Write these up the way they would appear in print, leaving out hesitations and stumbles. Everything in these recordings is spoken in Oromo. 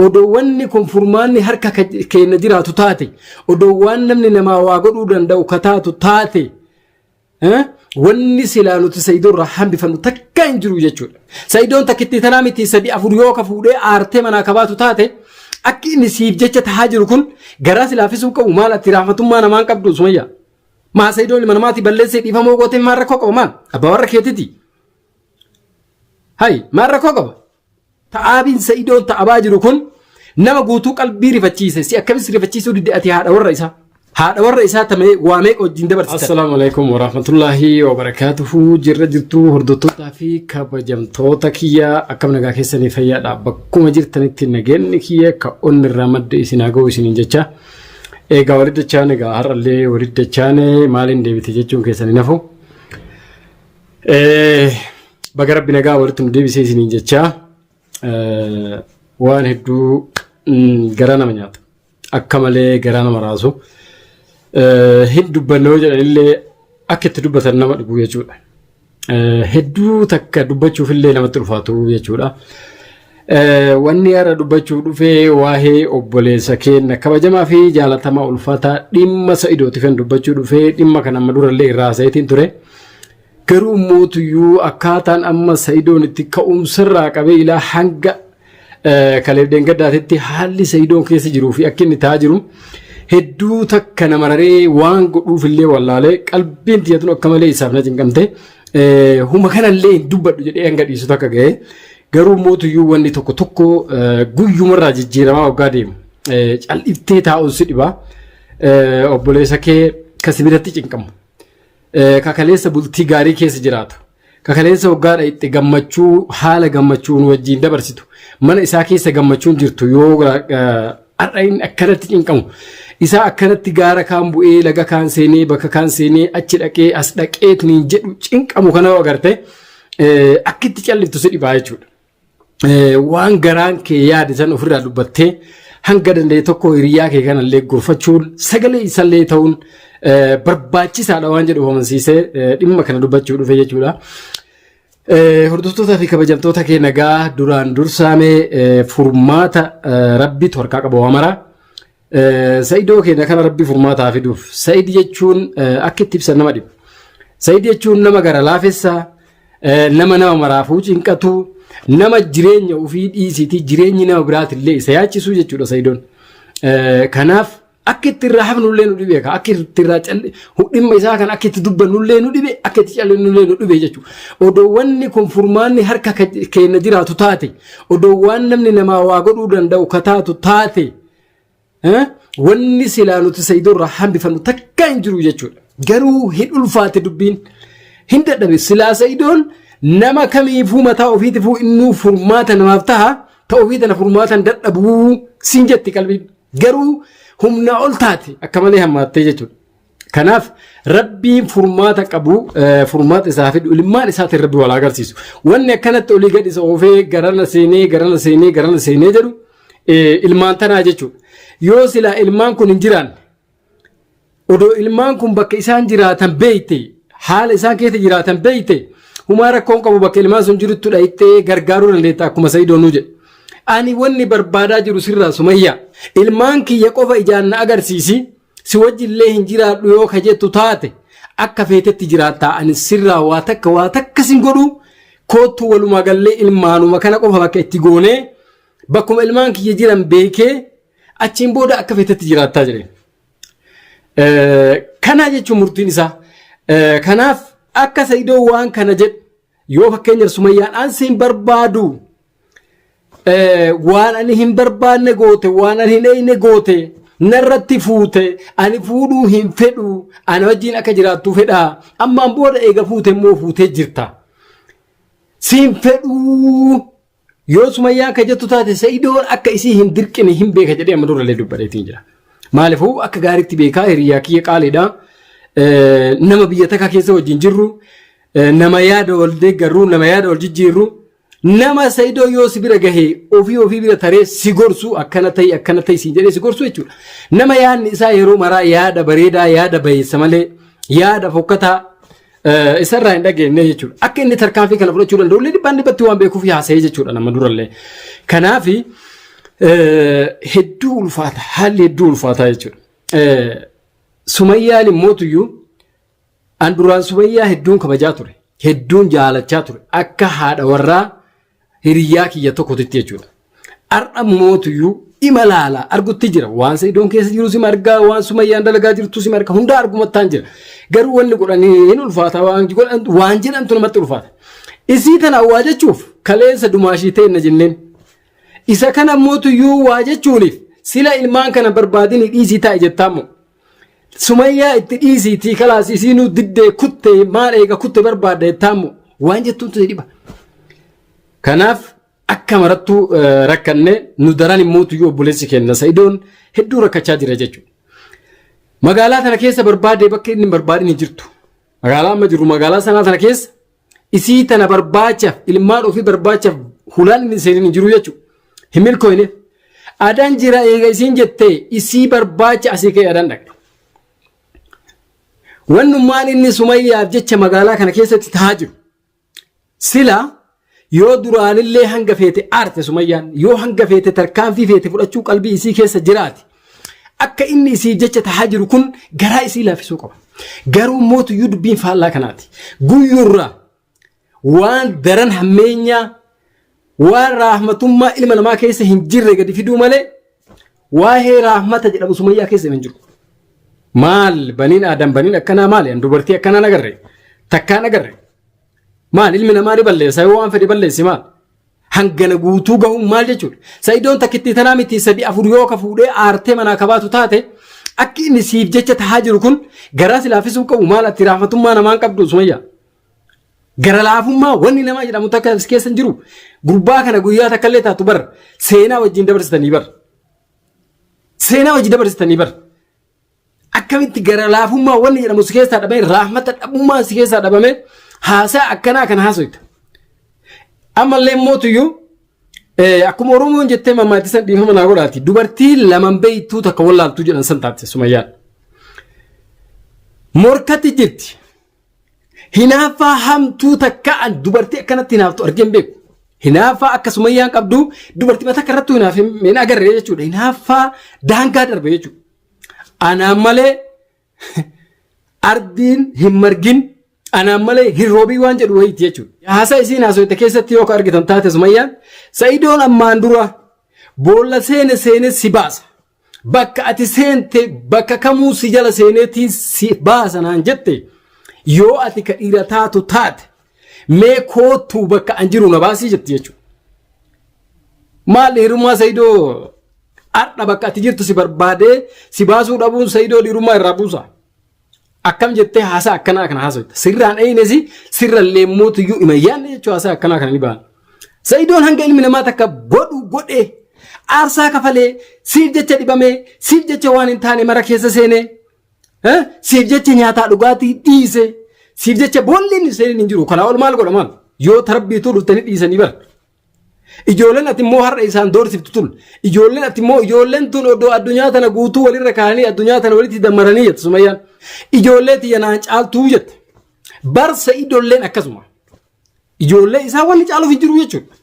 Odoo wanni kun furmaanni harka keenya jiraatu taate, odoo waan namni namaa waa godhuu danda'u ka taatu taate, wanni silaa nuti Sa'iidoo irraa hambifannu takka hin jiru jechuudha. Sa'iidoon takkittii tanaa miti sadi afur yoo ka fuudhee aartee manaa ka baatu taate akki inni siif jecha tahaa jiru kun garaa si laaffisuu qabu maal ati raafatummaa namaan qabdu Sumayyaa. Maa Sa'iidoon ilma namaati balleessee dhiifamoo gootee maal rakkoo qaba maal abbaa warra keetiti. Hay maal rakkoo qaba? Ta'aabiin Sa'idoon ta'abaa jiru kun nama guutuu qalbii rifachiise si akkamis rifachiisuu didde ati haadha warra isaa. Haadha warra isaa tamee waa meeqa wajjin dabarsitan. Assalaamu alaikum warahmatullaahi wabarakaatuhu jirra jirtuu hordoftootaa fi kabajamtoota kiyya akkam nagaa keessanii fayyaadha bakkuma jirtanitti nageenyi kiyya ka onni irraa madde isin haa ga'u isiniin jecha egaa walitti dachaan egaa har'allee walitti dachaan maaliin deebite jechuun keessan hin hafu. Baga rabbi nagaa walitti nu deebisee isiniin jechaa waan hedduu garaa nama nyaata. Akka malee garaa nama raasu. Hin dubbanne yoo jedhanillee akka itti dubbatan nama dhibu jechuudha. Hedduu takka dubbachuufillee namatti ulfaatu jechuudha. Wanni har'a dubbachuu dhufee waa'ee obboleessa keenya kabajamaa fi jaalatamaa ulfaataa dhimma Sa'idootifan dubbachuu dhufee dhimma kana amma durallee irraa haasa'eetiin ture. Garuu mootuyyuu akkaataan amma Sa'idoon itti ka'umsarraa qabee ilaa hanga kaleef deengaddaatitti haalli Sa'idoon keessa jiruu fi akka inni ta'aa jiru hedduu takka na mararee waan godhuufillee wallaalee qalbiin tiyyatun akka malee isaaf na cinqamte huma kanallee hin dubbadhu jedhee hanga dhiisu takka ga'e. Garuu mootuyyuu wanni tokko tokko guyyumarraa jijjiiramaa waggaa deemu cal'iftee taa'uun si dhiba. Obboleessa kee ka si biratti cinqamu. Ka kaleessa bultii gaarii keessa jiraatu. Ka kaleessa waggaadha itti gammachuu haala gammachuun wajjin dabarsitu. Mana isaa keessa gammachuun jirtu yoo har'a inni akkanatti cinqamu. Isaa akkanatti gaara kaan bu'ee laga kaan seenee bakka kaan seenee achi dhaqee as dhaqee jedhu cinqamu kana yoo agarte akka itti calliftu si dhibaa jechuudha. Waan garaan kee yaade san ofirraa dubbattee hanga danda'e tokko hiriyaa kee kanallee gorfachuun sagalee isallee ta'uun barbaachisaadha waan jedhu amansiisee dhimma kana dubbachuu dhufe jechuudha. Hordoftootaa fi kabajamtoota kee nagaa duraan dursaamee furmaata rabbitu harkaa qaba waa maraa. Sa'idoo keenya kana rabbi furmaata haa fiduuf. Sa'id jechuun akka itti ibsan nama dhiba. Sa'id jechuun nama gara laafessa, nama nama maraafuu cinqatu, nama jireenya ofii dhiisiitii jireenyi nama biraatillee isa yaachisuu jechuudha Sa'idoon. Kanaaf akka itti irraa hafnullee nu dhibe akka itti irraa calli dhimma isaa kan akka itti dubbannullee nu dhibe akka itti callifnullee nu dhibe jechuudha. Odoo wanni kun furmaanni harka keenya jiraatu taate odoo waan namni namaa waa godhuu danda'u ka taatu taate Wanni silaa nuti Saidoo irraa hambifannu takka hin jiru jechuudha. Garuu hin ulfaate dubbiin hin dadhabe. Silaa Saidoon nama kamiifuu mataa ofiitifuu innuu furmaata namaaf taha ta ofii tana furmaata hin dadhabuu siin jetti qalbiin. Garuu humnaa ol taate akka malee hammaattee jechuudha. Kanaaf rabbiin furmaata qabu furmaata isaa fidu ilmaan isaatiin rabbi wal agarsiisu. Wanni akkanatti olii gadi isa oofee garana seenee garana seenee garana seenee jedhu ilmaan tanaa jechuudha. Yoo silaa ilmaan kun hin jiraanne odoo ilmaan kun bakka isaan jiraatan beeyte haala isaan keessa jiraatan beeyte humaa rakkoon qabu bakka ilmaan sun jirutti dhayxee gargaaruu dandeetta akkuma Sa'idoon nuu jedhe. Ani wanni barbaadaa jiru sirraa Sumayyaa ilmaan kiyya qofa ijaan na agarsiisi. Si wajjillee hin jiraadhu yoo ka jettu taate akka feetetti jiraattaa ani sirraa waa takka waa takka sin godhu koottu walumaa gallee ilmaanuma kana qofa bakka itti goonee bakkuma ilmaan kiyya jiran beekee achiin booda akka feetetti jiraattaa jedheen. Kanaa jechuun murtiin isaa. Kanaaf akka Sa'idoo waan kana jedhu yoo fakkeenyaaf Sumayyaan an siin barbaadu waan ani hin barbaanne goote waan ani hin eeyne goote narratti fuute ani fuudhuu hin fedhu ana wajjin akka jiraattu fedha ammaan booda eega fuute immoo fuutee jirta siin fedhuu yoo Sumayyaan ka jettu taate Sa'idoon akka isii hin dirqine hin beeka jedhee amma durallee dubbadheetiin jira. Maaliifuu akka gaariitti beekaa hiriyaa kiyya qaaliidha. Nama biyya takka keessa wajjin jirru nama yaada wal deeggarru nama yaada wal jijjiirru nama Sa'idoo yoo si bira gahee ofii ofii bira taree si gorsu akkana ta'i akkana ta'i siin jedhee si gorsu jechuudha. Nama yaadni isaa yeroo maraa yaada bareedaa yaada bayeessa malee yaada fokkataa isarraa hin dhageenye jechuudha. Akka inni tarkaanfii kana fudhachuu danda'u illee dhibbaan dhibbatti waan beekuuf haasa'ee jechuudha nama durallee. Kanaaf Hedduu ulfaata haalli hedduu ulfaataa jechuudha. Sumayyaan immootuyyuu an duraan Sumayyaa hedduun kabajaa ture. Hedduun jaalachaa ture. Akka haadha warraa hiriyyaa kiyya tokkotitti jechuudha. Har'a mootuyyuu ima laala argutti jira. Waan Sa'idoon keessa jirus ima argaa, waan Sumayyaan dalagaa jirtus ima argaa. Hundaa argumattaan jira. Garuu wanni godhanii hin ulfaata waan godhan waan jedhantu namatti ulfaata. Isii tana waa jechuuf kaleessa dumaashii teenna jenneen. Isa kana mootuyyuu waa jechuuniif sila ilmaan kana barbaadini dhiisii taa'i jettaammoo. Sumayyaa itti dhiisiitii kalaas isiinuu diddee kutte maal eega kutte barbaadda jettaammoo waan jettuun tuni dhiba. Kanaaf akka marattuu rakkanne nu daran immoo tuyyuu obboleessi keenya Sa'idoon hedduu rakkachaa jira jechuudha. Magaalaa tana keessa barbaadee bakka inni hin barbaadin hin jirtu. Magaalaa amma jirru magaalaa sanaa tana keessa isii tana barbaachaaf ilmaan ofii barbaachaaf hulaan inni seenin hin jiru jechuudha. Hin milkooyne. Adaan jira eega isiin jettee isii barbaacha asii ka'e adaan dhaqe. Wannummaan inni Sumayyaaf jecha magaalaa kana keessatti tahaa jiru. Sila yoo duraanillee hanga feete aarte Sumayyaan yoo hanga feete tarkaanfii feete fudhachuu qalbii isii keessa jiraate akka inni isii jecha tahaa jiru kun garaa isii laaffisuu qaba. Garuu mootuyyuu dubbiin faallaa kanaati. Guyyuurraa waan daran hammeenyaa waan raahmatummaa ilma namaa keessa hin jirre gadi fiduu malee waa'ee raahmata jedhamu Sumayyaa keessa hin jiru. Maal baniin aadam baniin akkanaa maali? An dubartii akkanaa agarre takkaan agarre. Maal ilmi namaa ni balleessa yoo waan fedhe balleessi maal? Hangana guutuu gahuun maal jechuudha? Sa'idoon takkittii tanaa miti sadi afur yoo ka fuudhee aartee manaa kabaatu taate akki inni siif jecha tahaa jiru kun garaa si laaffisuu qabu maal ati raafatummaa namaan qabdu Sumayyaa. Gara laafummaa wanni namaa jedhamu takka si keessa hin jiru. Gurbaa kana guyyaa takka illee taatu bar seenaa wajjin dabarsitanii bar. Seenaa wajjin dabarsitanii bar. Akkamitti gara laafummaa wanni jedhamu si keessaa dhabame raahmata dhabummaan si keessaa dhabame haasaa akkanaa kana haasoyta. Ammallee mootuyyuu akkuma Oromoon jettee mammaatti san dhiifama naa godhaati dubartii laman beeytuu takka wallaaltuu jedhan san taate Sumayyaan. Morkatti jirti. Hinaaffaa hamtuu takka an dubartii akkanatti hinaaftu argee hin beeku. Hinaaffaa akka Sumayyaan qabdu dubartii takka irrattuu hinaaf hin agarre jechuudha. Hinaaffaa daangaa darbe jechuudha. Anaan malee ardiin hin margin anaan malee hin roobii waan jedhu wayiiti jechuudha. Haasaa isiin haasoyte keessatti yoo ka argitan taate Sumayyaan Sa'idoon ammaan dura boolla seene seene si baasa. Bakka ati seente bakka kamuu si jala seeneetiin si baasa naan jette yoo ati ka dhiira taatu taate mee koottuu bakka an jiru na baasii jetti jechuudha. Maal dhiirummaa Sa'idoo har'a bakka ati jirtu si barbaadee si baasuu dhabuun Sa'idoo dhiirummaa irraa buusa. Akkam jettee haasaa akkanaa kana haasofta. Sirraan eeyinesi sirrallee mootuyyuu ima yaadne jechuu haasaa akkanaa kana ni ba'an. Sa'idoon hanga ilmi namaa takka godhu godhee aarsaa kafalee siif jecha dhibamee siif jecha waan hin taane mara keessa seenee siif jecha nyaataa dhugaatii dhiise siif jecha boolli inni seeneen hin jiru. Kanaa ol maal godha maal? Yoo tarbiituu dhuftanii dhiisanii bara. Ijoolleen ati immoo har'a isaan doorsiftu tun ijoolleen ati immoo ijoolleen tun odoo addunyaa tana guutuu walirra kaa'anii addunyaa tana walitti dammaranii jette Sumayyaan. Ijoollee tiyya naan caaltuu jette. Bar Sa'idoolleen akkasuma. Ijoollee isaa wanni caaluuf hin jiru jechuudha.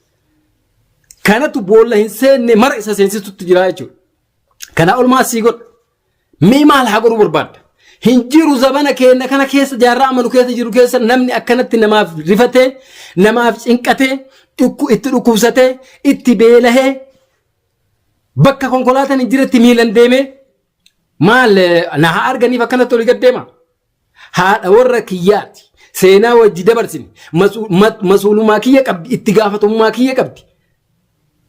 Kanatu boolla hin seenne mara isa seensistutti jira jechuudha. Kanaa ol maal sii godha? Mee maal haa godhuu barbaadda? Hin jiru zabana keenya kana keessa jaarraa amma nu keessa jiru keessa namni akkanatti namaaf rifatee, namaaf cinqatee, itti dhukkubsatee, itti beelahee, bakka konkolaataan hin jiretti miilan deemee maal na haa arganiif akkanatti olii gad deema. Haadha warra kiyyaati. Seenaa wajji dabarsine. Masuulumaa kiyya qabdi. Itti gaafatamummaa kiyya qabdi.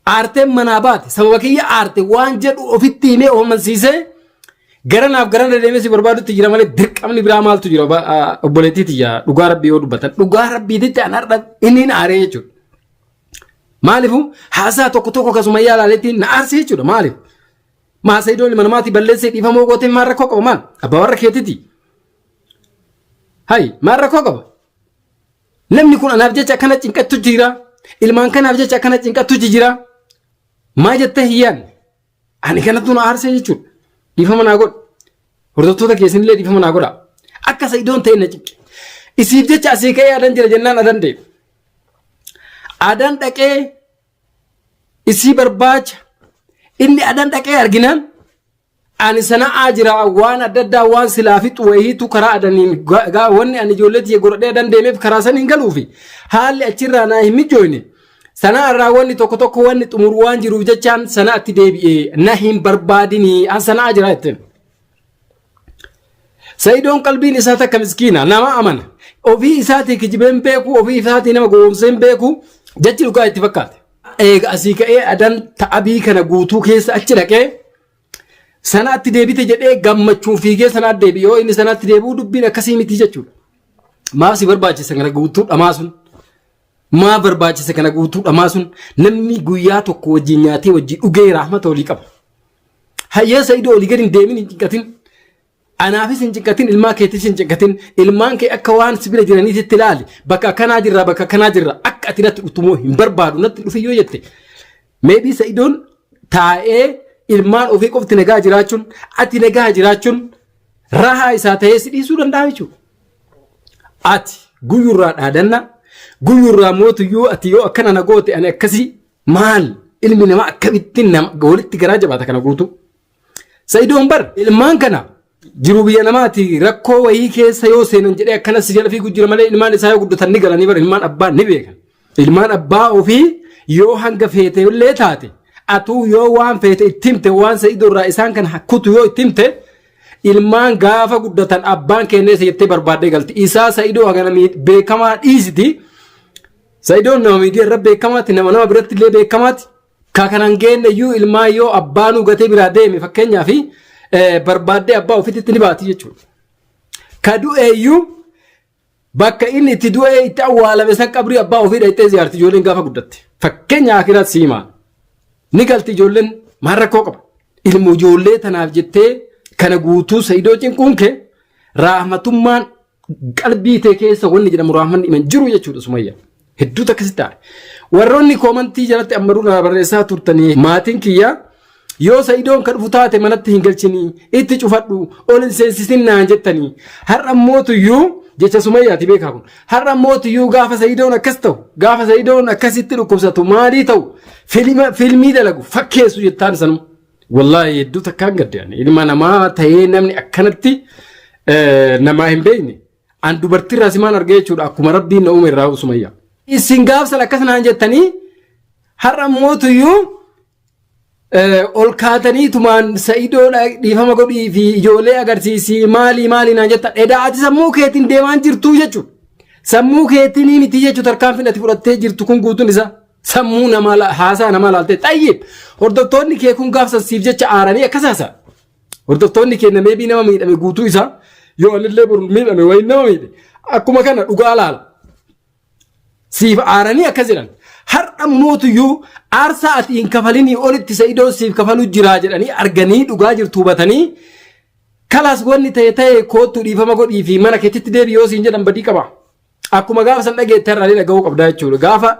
Aarteen manaa baate. Sababa kiyya aarte waan jedhu ofitti himee of amansiisee gara naaf gara na deemee si barbaadutti jira malee dirqamni biraa maaltu jira obboleettii tiyya dhugaa rabbii yoo dubbatan dhugaa rabbiititti an har'a inni hin aaree jechuudha. Maaliifuu haasaa tokko tokko akkasuma yaalaaletti na aarsee jechuudha maaliif? Maa Sa'idoon ilma namaati balleessee dhiifamoo gootee maal rakkoo qaba maal? Abbaa warra keetiti. Hay maal rakkoo qaba? Namni kun anaaf jecha akkana cinqattu jira. Ilmaan kanaaf jecha akkana cinqattu jira. Maa jettee hin yaadne? Ani kanattu na aarsee jechuudha. Dhiifama naa godhu. Hordoftoota keessanillee dhiifama naa godha. Akka Sa'idoon ta'e na cinqe. Isiif jecha asii ka'ee adan jira jennaan adan deeme. Adan dhaqee isii barbaacha Inni adan dhaqee arginaan ani sana'aa jira waan adda addaa waan silaa fixu wayiitu karaa adaniin wanni ani ijoollee tiyya godhadhee adan deemeef karaa saniin galuufi haalli achirraa naa hin mijooyne. Sanaa irraa wanni tokko tokko wanni xumuru waan jiruuf jechaan sanaatti deebi'ee na hin barbaadinii an sana'aa jira jetteen. Sa'idoon qalbiin isaa takka miskiina nama amana. Ofii isaatii kijibee hin beeku, ofii isaatii nama gowwoomsee hin beeku, jechi dhugaa itti fakkaate. Eega asii ka'ee adan ta'abii kana guutuu keessa achi dhaqee sanaatti deebite jedhee gammachuun fiigee sanaatti deebi'e. Yoo inni sanaatti deebi'u dubbiin akkasii miti jechuudha. Maaf si barbaachisa kana guutuu dhamaasuun? Maa barbaachisa kana guutuu dhamaasuun? Namni guyyaa tokko wajjin nyaatee wajjin dhugee rahmata walii qaba. Hayyee Sa'idoo olii gadi hin deemin hin cinqatin. Anaafis hin cinqatin ilmaan keetis hin cinqatin. Ilmaan kee akka waan si bira jiraniititti ilaali. Bakka akkanaa jirra bakka akkanaa jirra akka ati natti dhuftu immoo hin barbaadu natti dhufi yoo jette. Meebii Sa'idoon taa'ee ilmaan ofii qofti nagaa jiraachuun ati nagaa jiraachuun rahaa isaa ta'ee si dhiisuu danda'a jechuudha. Ati guyyurraa dhaadanna guyyurraa mootuyyuu ati yoo akkana na goote ani akkasii Maal ilmi namaa akkamitti nama walitti garaa jabaata kana guutuu. Sa'idoon bar ilmaan kana jiru biyya namaati rakkoo wayii keessa yoo seenan jedhee akkana si jala fiigu jira malee ilmaan isaa yoo guddatan ni galanii bar ilmaan abbaa ni beekan. Ilmaan abbaa ofii yoo hanga feete illee taate atuu yoo waan feete itti himte waan Sa'idoo irraa isaan kana kutu yoo itti himte ilmaan gaafa guddatan abbaan keenya isa jettee barbaaddee galti. Isaa Sa'idoo hagana beekamaa dhiisiti. Sa'idoon nama miidiyaa irra beekamaati, nama nama biratti illee beekamaati. Ka kanan geenne iyyuu ilmaan yoo abbaanuu gatee biraa deeme fakkeenyaaf barbaaddee abbaa ofiitti ni baati jechuudha. Ka du'e iyyuu bakka inni itti du'ee itti awwaalame san qabrii abbaa ofii dhaqxee ziyaarti ijoolleen gaafa guddatte. Fakkeenya akiraat siimaa. Ni galti ijoolleen maal rakkoo qaba. Ilmu ijoollee tanaaf jettee kana guutuu Sa'idoo cinquun kee raahmatummaan qalbii tee keessa wanni jedhamu raahmanni himan jiru jechuudha Sumayya. Hedduutu akkasitti ta'a. Warroonni koomantii jalatti amma dura barreessaa turtanii maatiin kiyya yoo Sa'idoon kan dhufu taate manatti hin galchinii itti cufadhu ol hin seensisin naan jettanii har'a mootuyyuu jecha Sumayyaati beekaa kun har'a mootuyyuu gaafa Sa'idoon akkas ta'u gaafa Sa'idoon akkasitti dhukkubsatu maalii ta'u filmii dalagu fakkeessu jettaan sanuma. Wallaahi hedduu takkaan gadde ani ilma namaa ta'ee namni akkanatti namaa hin beekne an dubartiirraa simaan argee jechuudha akkuma rabbiin na uume irraa sumayyaa. Isin gaafsan akkas naan jettanii har'a mootuyyuu ol kaatanii tumaan sa'idoo dhiifama godhii fi ijoollee agarsiisii maalii maalii naan jettan edaa ati sammuu keetiin deemaan jirtuu jechuudha. Sammuu keetiin miti jechuudha tarkaanfiin ati fudhattee jirtu kun guutuun isaa. Sammuu namaa haasaa namaa laaltee xayyib hordoftoonni kee kun gaafsan siif jecha aaranii akkas haasaa. Hordoftoonni kee nameebii nama miidhame guutuu isaa yoo anillee boru miidhame wayi nama miidhe akkuma kana dhugaa laala. Siif aaranii akkas jedhan. Har'a mootuyyuu aarsaa ati hin kafalinii olitti sa'idoon siif kafaluu jiraa jedhanii arganii dhugaa jirtu hubatanii kalaas wanni ta'e ta'e koottuu dhiifama godhii fi mana keetitti deebi yoo siin jedhan badii qaba. Akkuma gaafa san dhageette har'allee dhaga'uu qabdaa jechuudha. Gaafa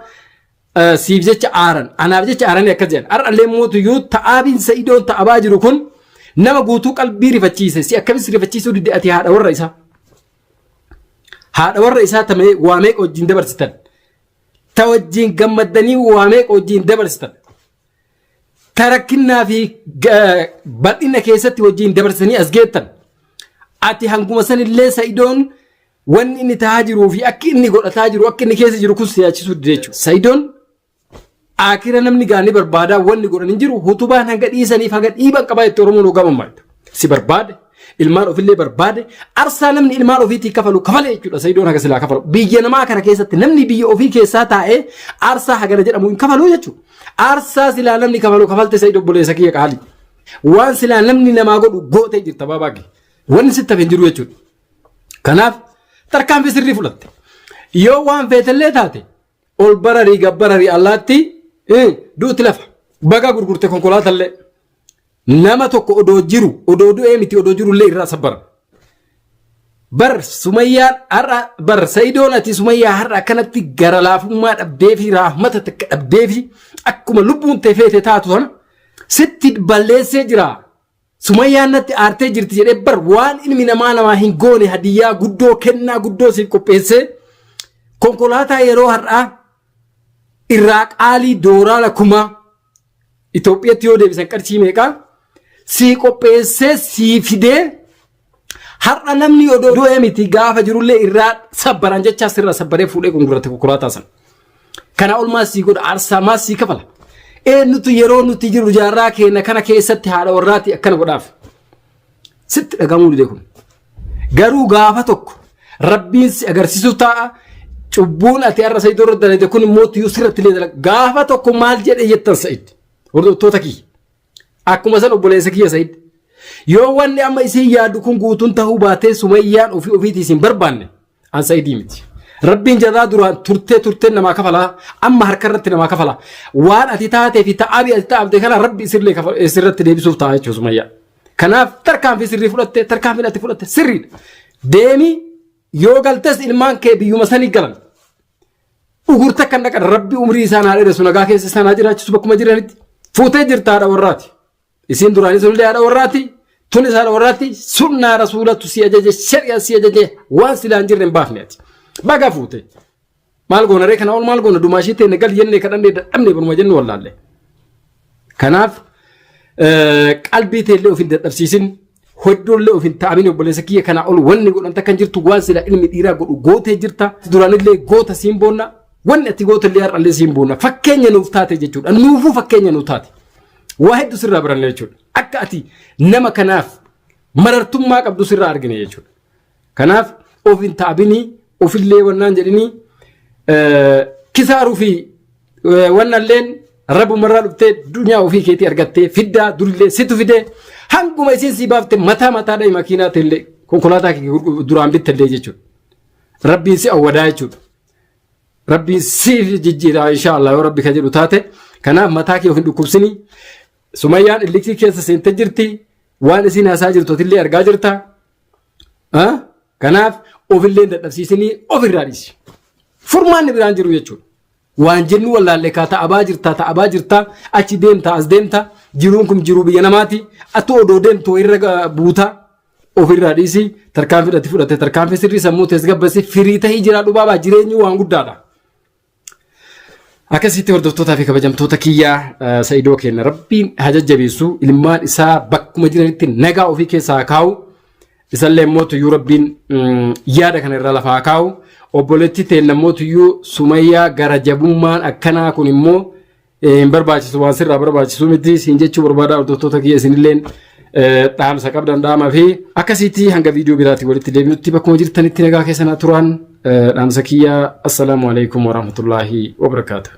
siif jecha aaran anaaf jecha aaranii akkas jedhan. Har'allee mootuyyuu ta'aabiin sa'idoon ta'abaa jiru kun nama guutuu qalbii rifachiise si akkamis rifachiisuu didde ati haadha warra isaa. Haadha warra isaa tamee waa meeqa wajjin dabarsitan. Ta wajjin gammaddanii waa meeqa wajjin dabarsitan. Ta rakkinnaa fi bal'ina keessatti wajjin dabarsanii as geettan. Ati hanguma sanillee sa'idoon Wanni inni tahaa jiruu fi akki inni godhataa jiru akka inni keessa jiru kun si yaachisuu dide jechuudha. Sayidoon akira namni gaanii barbaadaa wanni godhan hin jiru hutubaan hanga dhiisaniif hanga dhiiban qabaa itti Oromoon hoggaa mammaaktu. Si barbaade ilmaan ofillee barbaade arsaa namni ilmaan ofiitii kafalu kafale jechuudha Sayidoon haga silaa kafalu. Biyya namaa kana keessatti namni biyya ofii keessaa taa'ee aarsaa hagana jedhamu hin kafalu jechuudha. Aarsaa silaa namni kafalu kafalte Sayidoo obboleessa kiyya qaali. Waan silaa namni namaa godhu gootee jirta baabaa kee. Wanni sitti hafe hin jiru jechuudha. Kanaaf tarkaanfii sirrii fudhatte. Yoo waan feetellee taate ol bararii gabbararii allaatti duuti lafa. Baga gurgurte konkolaatallee. Nama tokko odoo jiru odoo du'ee miti odoo jirullee irraa sabbara. Bar Sumayyaan har'a bar Sa'idoon ati Sumayyaa har'a akkanatti gara laafummaa dhabdee fi raahmata takka dhabdee fi akkuma lubbuun tee feete taatu sana sitti balleessee jira. Sumayyaan natti aartee jirti jedhee bar waan ilmi namaa namaa hin goone hadiyyaa guddoo kennaa guddoo siif qopheessee konkolaataa yeroo har'aa irraa qaalii dooraala kumaa Itoophiyaatti yoo deebisan qarshii meeqaa sii qopheessee sii fidee har'a namni odoo du'ee miti gaafa jirullee irraa sabbaran jechaa sirraa sabbaree fuudhee gurgurate konkolaataa sana. Kana olmaa sii godha aarsaa maa sii kafala. Eenyutu yeroo nuti jirru jaarraa keenya kana keessatti haadha warraati akkana godhaaf. Sitti dhagamuu dide kun. Garuu gaafa tokko rabbiin si agarsiisu taa'a cubbuun ati har'a Sa'iid irra dalagde kun immoo tiyyuu sirratti illee dalaga. Gaafa tokko maal jedhe jettan Sa'iid hordoftoota kiyya. Akkuma san obboleessa kiyya Sa'iid. Yoo wanni amma isiin yaaddu kun guutuun tahuu baatee Sumayyaan ofii ofiitii isin barbaanne an Sa'idii miti. Rabbiin jazaa duraan turtee turtee namaa kafalaa amma harka irratti namaa kafala. Waan ati taatee fi ta'abii ati ta'abde kana rabbi isirlee isirratti deebisuuf ta'a jechuudha Sumayyaa. Kanaaf tarkaanfii sirrii fudhatte tarkaanfiin ati fudhatte sirriidha. Deemi yoo galtes ilmaan kee biyyuma sanii galan. Ugurta kan dhaqan rabbi umrii isaan haa dheeressu nagaa keessa isaan haa jiraachisu bakkuma jiranitti. Fuutee jirta haadha warraati. Isiin duraanii sunillee haadha warraati. Tunis haadha warraati. Sunnaa rasuulatu si ajaje shari'a si ajaje waan silaa hin jirre hin baafne ati. Baga fuute. Maal goona ree kana ol maal goona dumaashii teenne gal jennee kadhannee dadhabnee baruma jennu wallaalle. Kanaaf qalbii teellee of hin dadhabsiisin hoddoollee of hin ta'amin obboleessa kiyya kanaa ol wanni godhan takka hin jirtu waan sila ilmi dhiiraa godhu gootee jirta duraanillee goota siin boonna wanni ati gootellee har'allee siin boonna fakkeenya nuuf taate jechuudha nuufuu fakkeenya nuuf taate waa hedduu sirraa baranne jechuudha akka ati nama kanaaf marartummaa qabdu sirraa argine jechuudha kanaaf of hin ta'abinii ofillee wannaan jedhinii kisaaruu fi wannalleen rabbumarraa dhuftee dunyaa ofii keetii argattee fiddaa durillee situ fidee hanguma isiin sii baafte mataa mataadha makiinaa teellee konkolaataa kee duraan bittellee jechuudha. Rabbiin si awwadaa jechuudha. Rabbiin siif jijjiira inshaallah yoo rabbi ka jedhu taate kanaaf mataa kee of hin dhukkubsini. Sumayyaan illikii keessa seentee jirti waan isiin haasaa jirtu atillee argaa jirta. Kanaaf ofillee hin dadhabsiisinii ofirraa dhiisi. Furmaanni biraan jiru jechuudha. Waan jennu wallaallee kaa ta'abaa jirta ta'abaa jirta achi deemta as deemta jiruun kun jiruu biyya namaati atu odoo deemtu irra buuta ofirraa dhiisi tarkaanfii ati fudhatte tarkaanfii sirrii sammuu tees gabbasi firii tahii jiraadhu baabaa jireenyi waan guddaadha. Akkasitti hordoftootaa fi kabajamtoota kiyyaa Sa'idoo keenya rabbiin haa jajjabeessu ilmaan isaa bakkuma jiranitti nagaa ofii keessaa haa kaa'u. Isallee immoo tuyyuu rabbiin yaada kana irra lafaa haa kaa'u. Obboleettii teenna immoo tuyyuu Sumayyaa gara jabummaan akkanaa kun immoo hin barbaachisu waan sirraa barbaachisu miti siin jechuu barbaada hordoftoota kiyya isinilleen dhaamsa qabdan dhaama fi akkasitti hanga viidiyoo biraatiin walitti deebinutti bakkuma jirtanitti nagaa keessanaa turaan dhaamsa kiyya assalaamu alaikum warahmatullaahi wabarakaatu.